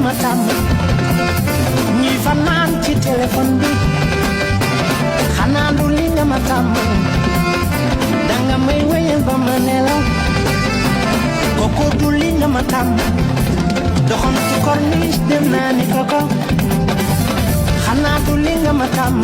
matam ñi fanaan ci téléphone bi xanaa du li nga ma tàmm danga may wéyal ba ma nelaw koko du li nga ma tàmm doxantu corniche dem naa ni koko xanaa du li nga ma tàmm